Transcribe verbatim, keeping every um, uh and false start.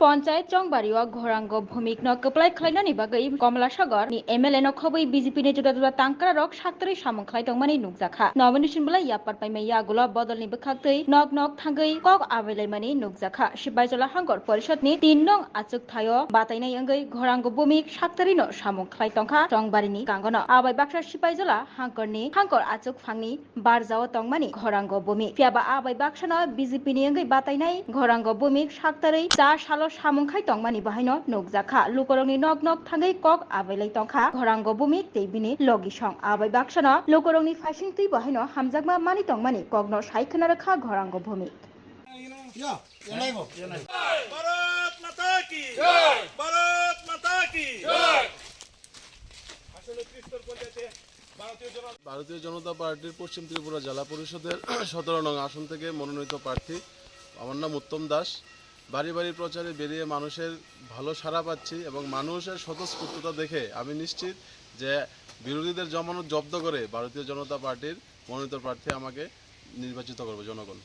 Panchayat Chongbari o Ghorango Bhumik no kwplai khlainani bagwi Komlasagor ni M L A no khobwi B J P ni juda juda tangkra rok saktarwi samung khlai tongmani nukjakha. Nomination belai yapar paimai yagulo bodol ni bwkhaktwi nok nok thangwi kok abailaimani nukjakha. Sipaijala Hangkor Porishad ni tin nong achuk thaio batainai wngwi Ghorango Bhumik saktarwi no samung khlai tongkha Chongbari ni kangono. Abai baksa Sipaijala Hangkor ni Hangkor achuk phangni barjao tongmani Ghorango Bhumik. Phiya ba a bai baksano B J P ni wngwi batainai Ghorango Bhumik saktarwi cha salo samung khai tongmani bahaino nukjakha. Lukurokni nok nok thangwi kok abailai tongkha Ghorango Bhumik tei bini logi song. A bai baksano lukurokni phaising twi bahaino hamjakma mani tongmani kokno sai khna rwkha Ghorango Bhumik. Bharat Mata ki Jai! Bharat Mata ki Jai! ভারতীয় জনতা পার্টির পশ্চিম ত্রিপুরা জেলা পরিষদের সতেরো নং আসন থেকে মনোনীত প্রার্থী। আমার নাম উত্তম দাস। বাড়ি বাড়ি প্রচারে বেরিয়ে মানুষের ভালো সাড়া পাচ্ছি এবং মানুষের স্বতঃস্ফূর্ততা দেখে আমি নিশ্চিত যে বিরোধীদের জমানত জব্দ করে ভারতীয় জনতা পার্টির মনোনীত প্রার্থী আমাকে নির্বাচিত করবে জনগণ।